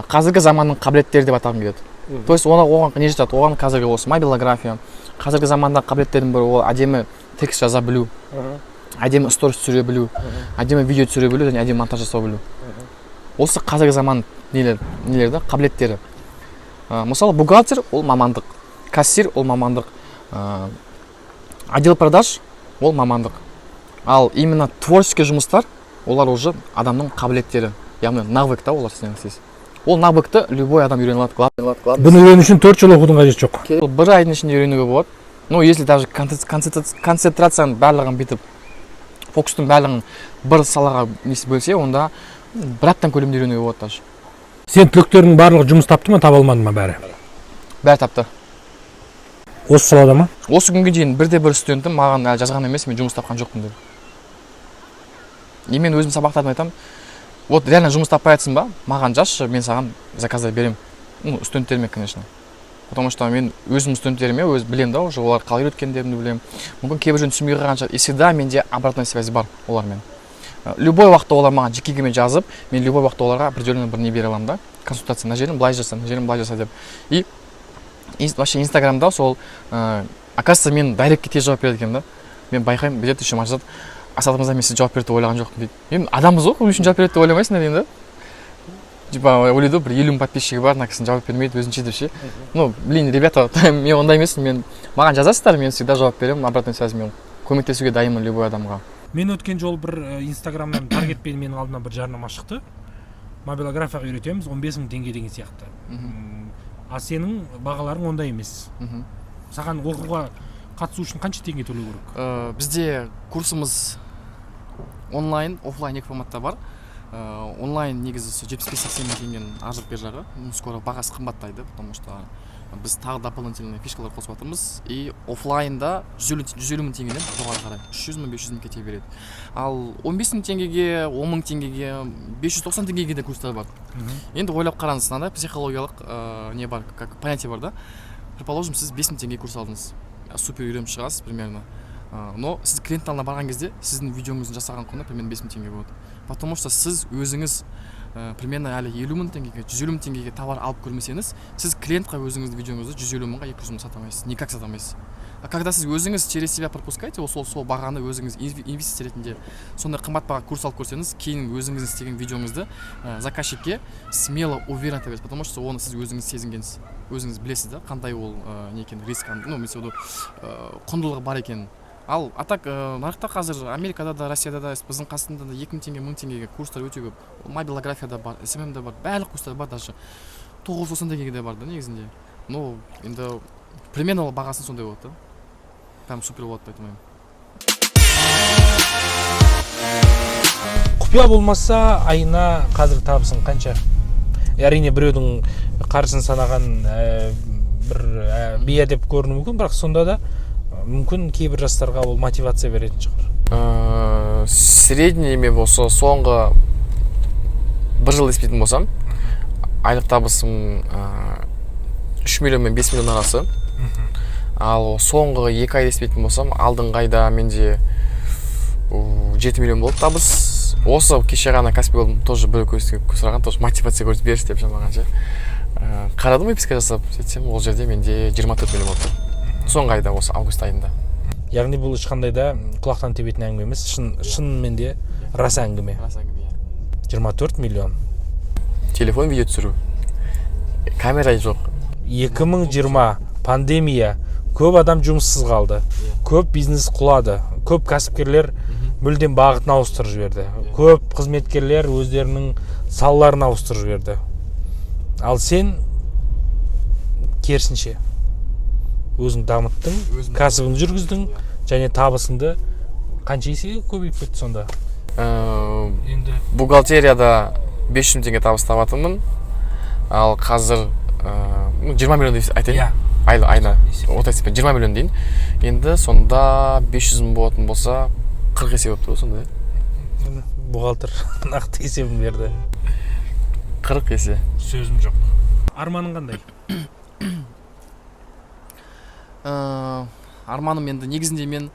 қазіргі заманның қабілеттері деп атағым келеді. То есть оны, оған не жатады? Оған қазіргі осы мобилография, қазіргі замандағы қабілеттердің бірі ол әдемі текст жаза білу, әдемі сторис түсіре білу, әдемі видео түсіре білу және әдемі монтаж жасау білу. Осы қазіргі заман нелер да, қабілеттері. Мысалы, бухгалтер ол мамандық, кассир ол мамандық, отдел продаж ол мамандық. Ал именно творческий жұмыстар, олар уже адамның қабілеттері, яғни навык та олар. Сен істейсіз, ол навыкты любой адам үйрене алады. Главное Бұны үйрену үшін 4 жыл оқудың қажеті жоқ. Ол бір айдың ішінде үйренуге болады, ну, если даже концентрацияның барлығын бүйтіп, фокустың барлығын бір салаға несі бөлсе, онда бір аптаның көлемінде үйренуге болады даже. Сен түлектердің барлығы жұмыс тапты ма, таба алмады ма бәрі? Бәрі тапты. Осы салада ма? Осы күнге дейін бірде бір студентім маған әлі жазған емес, мен жұмыс тапқан жоқпын деп. И мен өзім сабақтарымда айтамын: вот реально жұмыс таппай жатсың ба, маған жазшы, мен саған заказдар беремін. Ну, студенттеріме, конечно, потому что мен өзім студенттеріме өз білемін да, уже олар қалай үйреткендерімді білемін. Мүмкін, кейбір жерін түсінбей қалған шығар. И всегда менде обратная связь бар олармен. Любой уақытта олар маған жекеге жазып, мен любой уақытта оларға определенный бір не бере аламын да, консультация: мына жерін былай жаса, мына жерін былай жаса деп. И вообще Инстаграмда сол оказывается, мен директке тез жауап береді екенмін да. Мен байқаймын, бүйтеді еще, маған жазады: «Асхат мырза, мен сізге жауап береді деп ойлаған жоқпын», – дейді. Мен адамбыз ғой, не үшін жауап береді деп ойламайсың деймін да. Типа ойлайды ғой, бір 50 мың подписчигі бар, мына кісінің жауап бермейді өзінше деп ше. Ну, блин, ребята, мен ондай емеспін. Мен, маған жазасыздар, мен всегда жауап беремін, обратная связь, мен көмектесуге дайынмын любой адамға. Мен өткен жолы бір Инстаграмнан таргетпен менің алдымнан бір жарнама шықты: мобилографияға үйретеміз, 15 мың теңге деген сияқты. А сенің бағаларың ондай емес. Саған оқуға қатысу үшін қанша теңге төлеу керек? Бізде курсымыз онлайн, офлайн екі форматта бар. Онлайн негізі сол 75-80 мың теңгенің ар жақ бер жағы. Ну, скоро бағасы қымбаттайды, потому что біз тағы дополнительный фишкалар қосып жатырмыз. И офлайнда 150 мың теңгеден жоғары қарай, 300 мың, 500 мың кете береді. Ал 15 мың теңгеге, 10 мың теңгеге, 590 теңгеге де курстар бар. Енді ойлап қараңыз, мынандай психологиялық не бар, как понятие бар да. Предположим, сіз 5 мың теңге курс алдыңыз, супер үйреніп шығасыз примерно. Но сіз клиенттің алдына барған кезде сіздің видеоңыздың жасаған құны примерно 5 мың теңге болады, потому что сіз өзіңіз примерно әлі 50 мың теңгеге, 150 мың теңгеге товар алып көрмесеңіз, сіз клиентқа өзіңіздің видеоңызды 150 мыңға, 200 мың сата алмайсыз, никак сата алмайсыз. А когда сіз өзіңіз через себя пропускаете, ол сол бағаны өзіңіз инвестиция ретінде сондай қымбат баға курс алып көрсеңіз, кейін өзіңіздің істеген видеоңызды заказчикке смело, уверенно айта бересіз, потому что оны сіз өзіңіз сезінгенсіз, өзіңіз білесіз да, қандай ол не екенін, риск, ну, имеется в виду, құндылығы бар екенін. Ал а так нарықта қазір Америкада да, Россияда да, біздің Қазақстанда да 2 мың теңге, 1000 теңгеге курстар өте көп. Ол мобилография да бар, СММ да бар, барлық курстар бар, даже 990 теңгеге де бар да негізінде. Ну, енді примерно ол бағасы сондай болады да, прям супер болады деп айта алмаймын. Құпия болмаса, айына қазір табысың қанша? Әрине, біреудің қаржысын санаған бір бейәдеп көрінуі мүмкін, бірақ сонда да мүмкін кейбір жастарға ол мотивация беретін шығар. Средний мен осы соңғы бір жыл есептейтін болсам, айлық табысым 3 миллион мен 5 миллион арасы. Ал соңғы 2 ай есептейтін болсам, алдыңғы айда менде 7 миллион болды табыс. Осы кеше ғана Каспи Голдым, тоже біреу сұраған, тоже мотивация көрсетіп берші деп маған ше. Қарадым, выписка жасап сөйтсем, ол жерде менде 24 миллион болды соңғы айда, осы август айында. Яғни бұл ешқандай да құлақтан тебетін әңгіме емес, шын, шынымен де рас әңгіме. Рас әңгіме, иә. 24 миллион. Телефон, видео түсіру, камера жоқ. 2020 пандемия, көп адам жұмыссыз қалды, көп бизнес құлады, көп кәсіпкерлер мүлдем бағытын ауыстырып жіберді, көп қызметкерлер өздерінің салаларын ауыстырып жіберді. Ал сен керісінше өзің дамыттың, Өзім. кәсібіңді жүргіздің және табысыңды қанша есеге көбейіп кетті сонда енді? Бухгалтерияда 500 мың теңге табыс табатынмын, ал қазір ну, 20 миллион деп айтайын. Айына орта есеппен 20 миллион дейін. Енді сонда 500 мың болатын болса, 40 есе болып тұр ғой сонда, иә. Бухгалтер нақты есебін берді. 40 есе. Сөзім жоқ. Арманың қандай? Арманым енді негізінде мен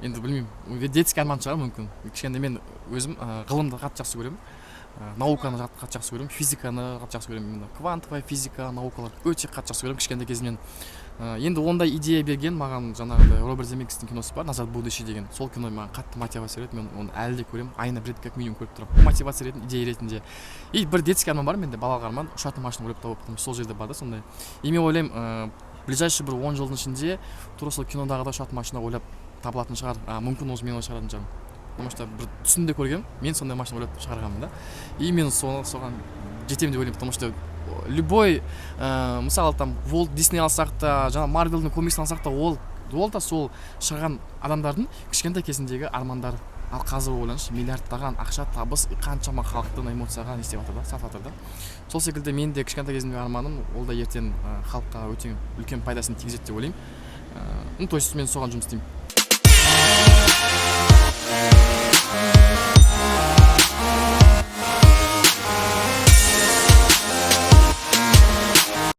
енді білмеймін, детский арман шығар мүмкін. Кішкентай мен өзім ғылымды қатты жақсы көремін, науканы қатты жақсы көремін, физиканы қатты жақсы көремін, именно квантовая физика, наукаларды өте қатты жақсы көремін кішкентай кезімнен. Енді ондай идея берген маған жаңағыдай Роберт Земекистің киносы бар, «Назад в будущее» деген. Сол кино маған қатты мотивация береді, мен оны әлі де көремін, айына бір рет как минимум көріп тұрамын, мотивация ретінде, идея ретінде. И бір детский арман бар менде, балалық арман: ұшатын машина ойлап табу, потому что сол жерде бар да сондай. И мен ойлаймын, ближайший бір 10 жылдың ішінде тура сол кинодағыдай ұшатын машина ойлап табылатын шығар. А мүмкін, уже мен оны шығаратын шығармын, потому что бір түсімде көргенмін, мен сондай машина ойлап шығарғанмын да. И мен соған жетемін деп ойлаймын, потому что любой мысалы, там Уолт Дисней алсақ та, жаңа Марвелдің комиксін алсақ та, ол да сол шығарған адамдардың кішкентай кезіндегі армандары. Ал қазір ойлаңызшы, миллиардтаған ақша, табыс, қаншама халықты эмоцияға не істеп жатыр да, сатып жатыр да. Сол секілді мен де кішкентай кезімдегі арманым, ол да ертең халыққа өте үлкен пайдасын тигізеді деп ойлаймын. Ну, то есть мен соған жұмыс істеймін.